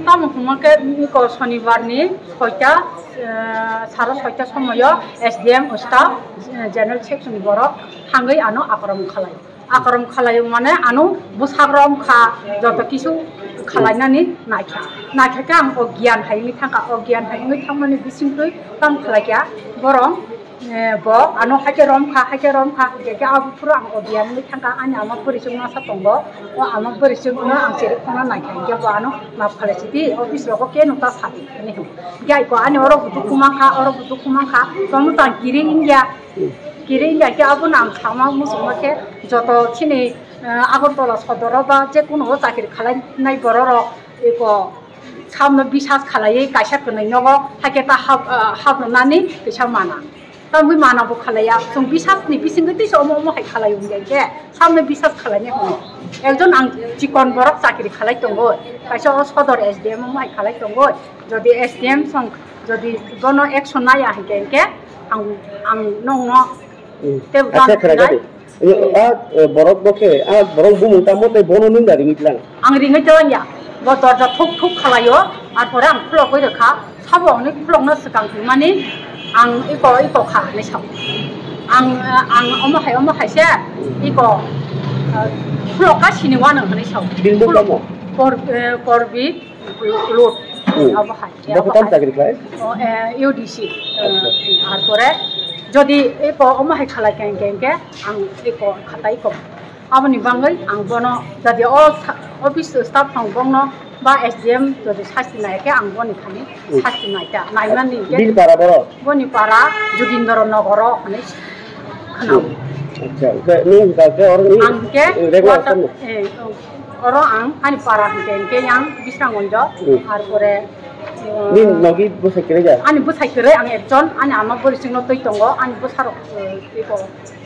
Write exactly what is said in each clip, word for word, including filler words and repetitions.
Tamo hwnma khe iko Sonibar ni soita, eh, saro soita somoyo S D M staff, eh, general section ni borok thangwi ano akorom khalai. Akorom khalai mane ano bwsakrom kha, joto kisu khalainani naikha. Naikha khe ang o giyan hai wngwi thangkha, o giyan hai wngwi thangmani bisingtwi tamo khlaikha borok. Eh, bo ano haikhe rom kha, haikhe rom kha, hingkhe khe abo phuru ang o biyan wngwi thangkha, ani ama bwrwi chwng masa tongo, o ama bwrwi chwngno ang chiri khongna naikha, hingkhe bo ano map khalai sidi, office rogo khe nokta sadi, hini hwn. Hingkhe aiko ani oro bo dukhu mankha, oro bo dukhu mankha, tongno tang kiri wngya, kiri wngya khe abono ang sama muchungma khe joto chini, eh, Agartala sodoro ba jekunu o chakri khalainai bororok eko samno bisas khalaiwi kaisa kwnwi nogo haikhe ta hap, ah, hapnani kisa mana. Tamwi mana bo khalaiya. Chwng bisas ni bisingtwi tisa omo omo hai khalai wngya khe samno bisas khalainai hwnwi. Ekjon ang chikon borok chakri khalai tongo. Kaisa o sodor S D M omo hai khalai tongo. Jodi S D M song jodi bono action naya hinkhe hinkhe ang, ang nongno Hmm. Tei Acha jang khwrwngkha nai. Di. Ini, ah, eh, borok bo khe, ah, borok bumung tamo tei bono nung da ringwi tlang. Ang ringwi tlang ya. Bo dorja thuk thuk khalaio, ar pore ang khulogwi rwkha. Sabo hwnwi khulokno swkang tongmani ang iko, iko kha hwnwi sao. Ang, ah, ang omo hai, omo hai se iko, ah, khulokka sini uanw hwnwi sao. Bini mung tamo? Kor-, eh, Korbi. Road. Hmm. Abo hai. Bo kwtal chakri khlai? O, eh, U D C. Acha. Eh, ar pore jodi eko omo hai khalai khe, khe, khe ang eko khatai ko. Aboni bangwi ang bono jodi o sa-, office staff rok bongno ba S D M jodi sasti nai khe ang boni thani Hmm. sasti nai ta. Naimani khe Bini para borok? Boni para Jogindra Nogoro hwnwi khwnao. Hmm. Acha, oke, nung hwnkha khe oro ni Ang khe regular water, tamo? Eh, oh. Oro ang ani para hwnkhe hwnkhe yang Bisramganj, Hmm. ar pore, uh, Nini nogi bwsai kwrwi da? Ani bwsai kwrwi ang ekjon, ani ama bwrwi chwngno twi tongo, ani bwsarok, uh, iko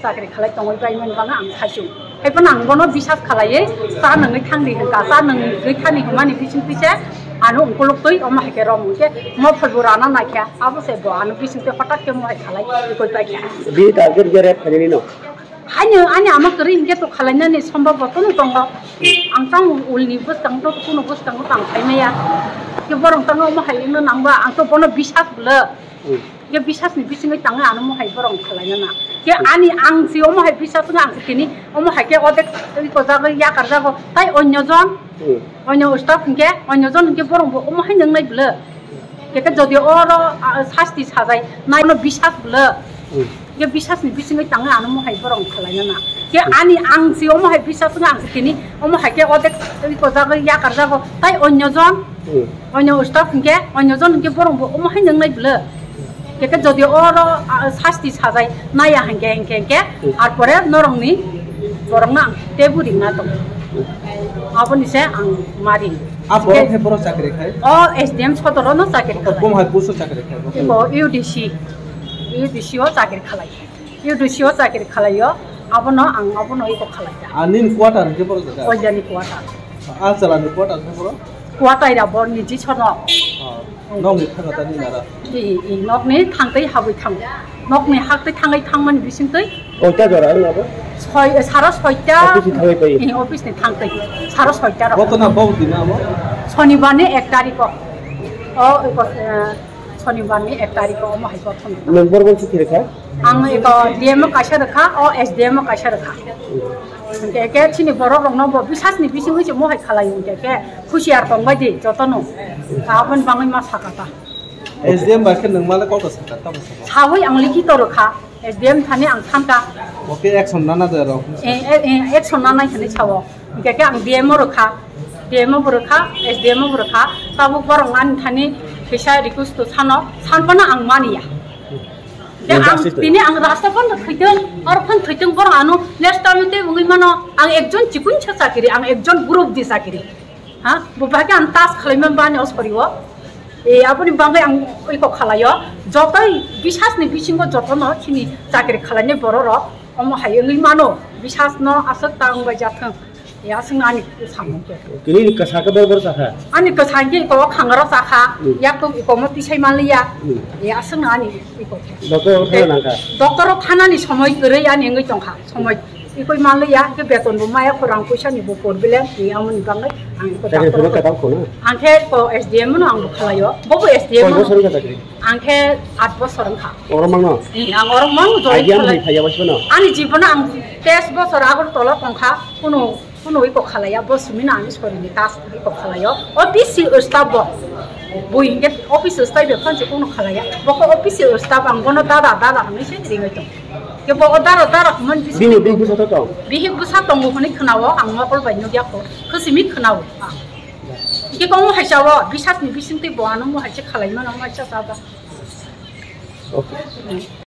chakri khalai tongwi bai mani bagwi ang saichung. Haiphano ang bono bisas khalaiwi cha nungwi thangdi hwnkha, cha nungwi thani hwnmani bisingtwi se ano ungkuluk twi omo hai khe rom hwnkhe mopholbo rana naikha, abo se bo ano bisingtwi hotak khe mohai khalai ikoi paikha. Bini target khe rep khainani no? Ani, ani ama kwrwi hinkhe to khalainani sombab bo tono tongo. Ang tang ulni bwskang to kuno bwskang to tang khaimaya. Ke borong tang omo hai wngna nangba ang to bono bisas bwle. Hmm. Ke bisas ni bisingwi tang ano mo hai borong khalainana. Ke Hmm. ani ang si omo hai bisas nga ang si tini omo hai ke odek ko jago yakar jago tai onyo jon. Hmm. Onyo staff hinkhe onyo jon hinkhe borong bo omo hai nang nai bwle. Keke jodi oro, ah, sasti sajai, nai ono bisas bwle. Hmm. Ke bisas ni bisingwi tangwi ano mohai borok khalai na. Ke Hmm. ani ang si omo hai bisas wngkha ang si tini, omo hai ke odek iko jago, yakar jago, tai onyo jon, Hmm. onyo staff hinkhe, onyo jon hinkhe borok bo omo hai nang nai bwle. Keke jodi oro, ah, sasti sajai, naya hinkhe, hinkhe, hinkhe, Hmm. ar pore norok ni borok no ang tebu ring na tong. Hmm. Abo ni se ang mari. A borok Ke- he borok chakri khai? O S D M sodoro no chakri khai. Bom hai post o chakri khai? Iko U D C, U D C o chakri khalai. U D C o chakri khalai o, abono ang abono iko khalai da. A nini quarter ke borok jaga? O jani quarter. A chala ni quarter ke borok? Quarter abo ni ji sono. Ah, nokni thanga tani nara? I, i, nokni thangtwi habwi thango. Nokni haktwi thangwi thangmani bisingtwi Koita jora wng abo? Soi, saro soita. Office ni thangwi pai? Eh, office ni thangtwi. Saro soita rok. Koto na bau dina abo? Sonibar ni ek tariko. O, o, eh, Sonibar ni ek tariko omo hai kothon. Nwng bor bor si thiri kha? Ang eko D M o kaisa rwkha, o S D M o kaisa rwkha. Hingke ke chini borok rok no bo bisas ni bising se mohai khalai hingke ke khusi ar tong bai di joto no. Abon bangwi ma sakata. S D M bai khe nwng male kok sakata mo sakata. Sawi ang likhi to rwkha. S D M thani ang thanka. Bo khe action nana de rok. Eh, eh, eh, action nanai hinwi sao. Hingke khe ang D M o rwkha, D M o bo rwkha, S D M o bo rwkha. Tabuk borok ani thani kisa request to sano, sanphano ang maniya. Ke ang Justice to. Tini ang rasta phano thwitwng, oro phano thwitwng borok ano next time te wngwi mano ang ekjon chikun sa chakiri, ang ekjon group di chakiri. Ha? Bo bahai khe ang tas khlaima bani o sori o. E, aboni bagwi ang oi kok khalai o. Jotoi bisas ni bisingo jotono chini chakri khalainai borok rok omo hai wngwi mano. Bisas no aswk ta wng bai jathwng. E, aswk no ani samung khe. Tini ni kwsa khe bor bor sakha? Ani kwsa khe iko khangaro sakha. Hmm. Yak to iko mo tisai manliya. Hmm. E, aswk no ani iko khe. Doctor o thana nangkha? Doctor o thanani somoi kwrwi ani wngwi tongkha. Somoi Ikoi manliya, ke beton bo maya, khorang puisa ni bo problem, ni amoni bangwi ang iko Chakri doctor phano ko. Katam khuna? Ang khe ko S D M no ang bo khalayo. Bo bo S D M Koi no. Bosor wngkha chakri? Ang khe aat bosor wngkha. Oro mangno? Eh, ang oro mang joi Idea khalai. Hai phaiya bosor no? Ani jibono ang teis bosor Agartala tongkha, kuno, kuno iko khalaiya, bo sumina ani sorini tas iko khalayo. O B C staff bo. Bui hingke office staff be khanse kuno khalaiya. Bo ko office staff ang bono dada, dada hwnwi se ringwi tong. Ke bo o daro, daro hwnmani bising Bini, bini bwsa to tong? Bihik bwsa tongo hwnwi khwnao, ang mokol bai nukya kho, khwsimi khwnao ang. Ke kong haisa o, bisas ni bising twi bo ano mo haisa khalai mano, mo haisa sa ba. Okay.